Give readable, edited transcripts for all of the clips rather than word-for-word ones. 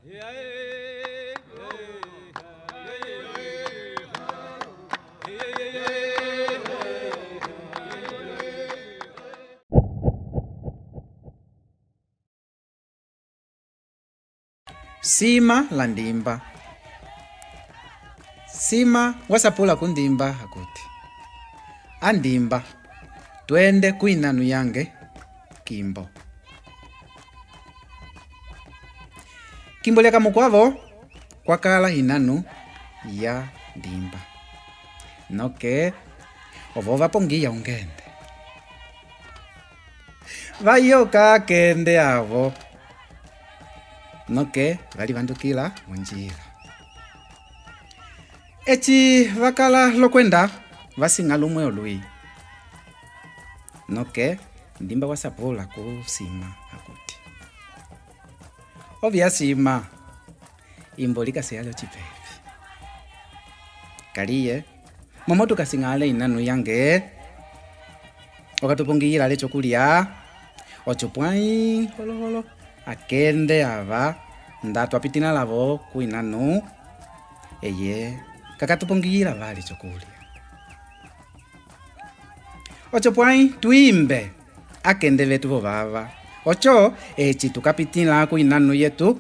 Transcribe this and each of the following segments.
Sima la Ndimba. Sima wasapula ku Ndimba akuti, A Ndimba, twende ku inanu yange kimbo. Kimbo lia kamukuavo kwakala inanu ya Ndimba. Noke ovo vapongiya ungende. Va yoka akende avo. Noke va livandukila vonjila. Eci va kala lokuenda, va siñala umue olui. Noke Ndimba wa sapula ku Sima akuti, Ovia Sima, imbo li kasi ale ocipepi. Kaliye, momo tu ka siñala inanu yange, o ka tu pongiyila ale cokulia. Oco puãi, holoholo, akende ava nda tua pitĩla lavo ku inanu, eye ka ka tu pongiyila vali cokulia. Oco puãi, tuimbe akende vetu vovava, oco eci tu ka pitĩla ku inanu yetu,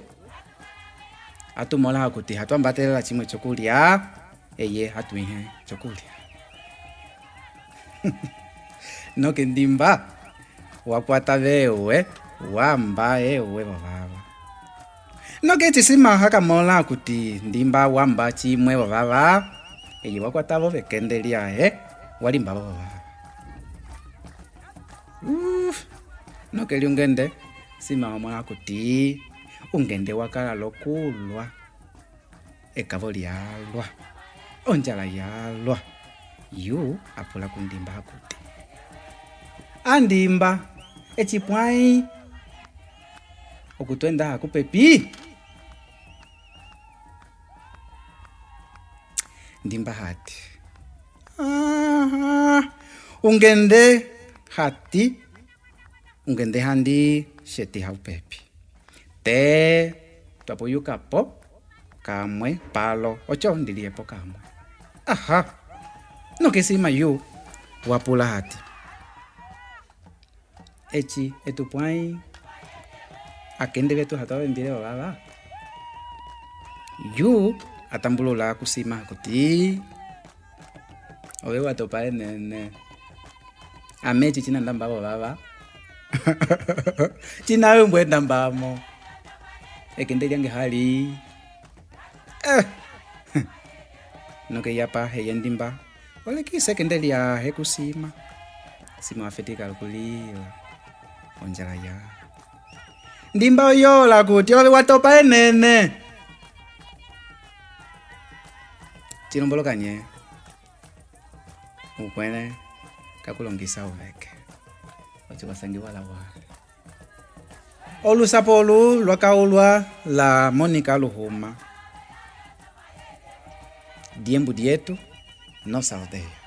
a tu mõla okuti hatuambatele lacimue cokulia, eye a tu ĩhe cokulia. Noke ndimba wa kuata vewe, wamba ewe vovava. Noke eci Simaha ka mõla okuti ndimba wamba cimue vovava, eye wa kuatavo vekende liaye, wa limbavo vovava. Uf! Noke liungende, Sima wa mõla okuti ungende wa kala loku lua. Ekavo lialua, onjala yalua. Yu a pula ku Ndimba akuti, A Ndimba, eci puãi oku tuenda hakupepi? Ndimba hati, Aa, ungende hati, ungende handi xeti haupepi. Te tua puyukapo kamue palo oco ndi liepo kamue. Aha! Noke Sima yu wa pula hati, Eci etu puãi akende vetu ha tua vembile ovava? Yu a tambulula ku Sima kuti, Ove wa topa enene. Ame eci cina ndamba vovava cina we ndambamo ekende liange hali eh. Noke yapa eye ndimba olekisa ekende liahe ku Sima. Sima wa fetika loku lila onjala ya ndimba oyola kuti ove wa topa enene. Cilomboloka nye? Ukuẽle ka ku longisa uveke oco wa sangiwa la wale. Olusapo olu lua kaulua la Monica Luhuma, Diembu Dietu, Nossa Aldeia.